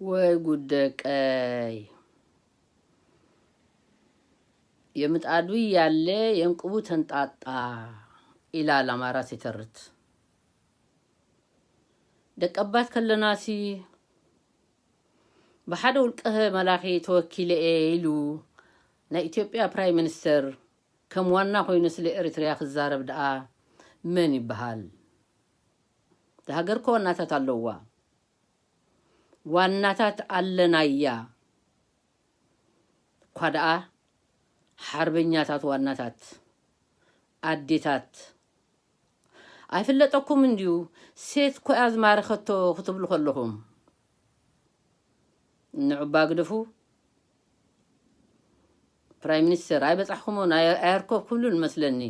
ወይ ጉድ ደቀይ፣ የምጣዱ ያለ የእንቅቡ ተንጣጣ ይላል አማራ ሲተርት። ደቀባት ከለናሲ ብሓደ ውልቀ መላኺ ተወኪለ እየ ኢሉ ናይ ኢትዮጵያ ፕራይም ሚኒስተር ከም ዋና ኮይኑ ስለ ኤሪትሪያ ክዛረብ ደኣ መን ይበሃል? እታ ሃገር እኮ ዋናታት ኣለዋ። ዋናታት ኣለናያ። እኳ ደኣ ሓርበኛታት ዋናታት ኣዴታት ኣይፍለጠኩም እንድዩ። ሴት ኮያ ዝማረኸቶ ክትብሉ ከለኹም ንዑባ ግደፉ። ፕራይም ሚኒስተር ኣይበጻሕኩምን ኣየ- ኣየርከብኩምሉን መስለኒ።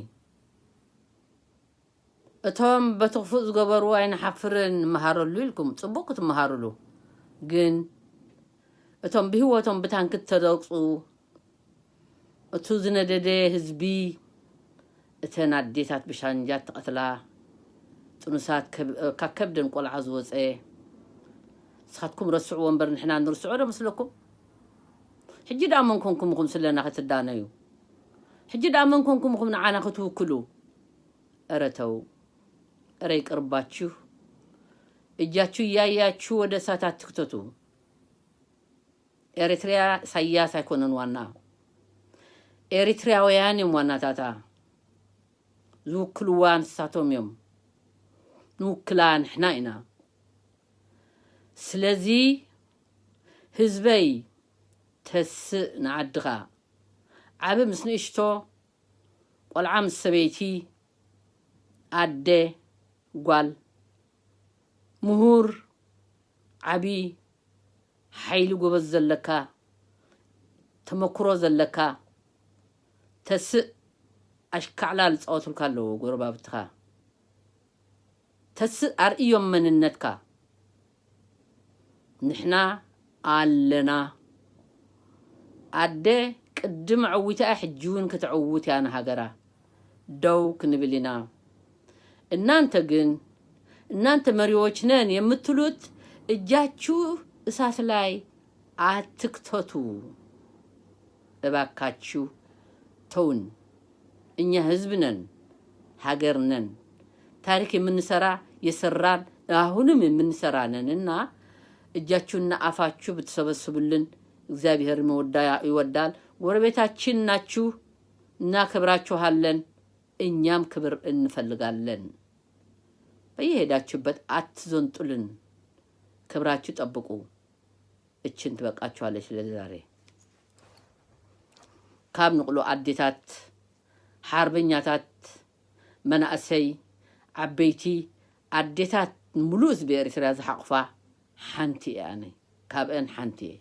እቶም በቲ ክፉእ ዝገበሩ ኣይንሓፍርን ንመሃረሉ ኢልኩም ጽቡቅ ክትመሃሩሉ፣ ግን እቶም ብህይወቶም ብታንኪ እተደቅጹ፣ እቱ ዝነደደ ህዝቢ፣ እተን ኣዴታት ብሻንጃ እተቐትላ፣ ጥኑሳት ከብ- ካብ ከብደን ቆልዓ ዝወፀ፣ ንስኻትኩም ረስዕዎ እምበር ንሕና ንርስዖ ዶ መስለኩም? ሕጂ ደኣ መን ኮንኩም ኢኹም ስለና ክትዳነዩ? ሕጂ ደኣ መን ኮንኩም ኢኹም ንዓና ክትውክሉ? እረ ተው፣ እረ ይቅርባችሁ። እጃችሁ እያያችሁ ወደ እሳት አትክተቱ። ኤሪትሪያ ኢሳያስ ኣይኮነን ዋና፣ ኤሪትሪያውያን እዮም ዋናታታ። ዝውክልዋ ንሳቶም እዮም። ንውክላ ንሕና ኢና። ስለዚ ህዝበይ፣ ተስእ ንዓድኻ። ዓቢ ምስ ንእሽቶ፣ ቆልዓ ምስ ሰበይቲ፣ ኣደ፣ ጓል፣ ምሁር፣ ዓቢ፣ ሓይሊ ጎበዝ ዘለካ፣ ተመክሮ ዘለካ፣ ተስእ። ኣሽካዕላል ዝጻወቱልካ ኣለዉ ጎረባብትኻ። ተስእ፣ ኣርእዮም መንነትካ። ንሕና ኣለና። ኣደ ቅድም ዕዊታ እያ፣ ሕጂ እውን ክትዕውት እያ ንሃገራ። ደው ክንብል ኢና። እናንተ ግን፣ እናንተ መሪዎች ነን የምትሉት፣ እጃችሁ እሳት ላይ አትክተቱ። እባካችሁ ተውን። እኛ ህዝብ ነን፣ ሀገር ነን። ታሪክ የምንሰራ፣ የሰራን፣ አሁንም የምንሰራ ነን እና እጃችሁና አፋችሁ ብትሰበስቡልን እግዚአብሔር ይወዳ- ይወዳል። ጎረቤታችን ናችሁ፣ እናከብራችኋለን፣ እኛም ክብር እንፈልጋለን። በየሄዳችሁበት አትዘንጡልን፣ ክብራችሁ ጠብቁ። እችን ትበቃችኋለች ለዛሬ። ካብ ንቕሎ ኣዴታት፣ ሓርበኛታት፣ መናእሰይ፣ ዓበይቲ፣ ኣዴታት፣ ሙሉእ ህዝቢ ኤርትራ ዝሓቑፋ ሓንቲ እየ ኣነ። ካብአን ሓንቲ እየ።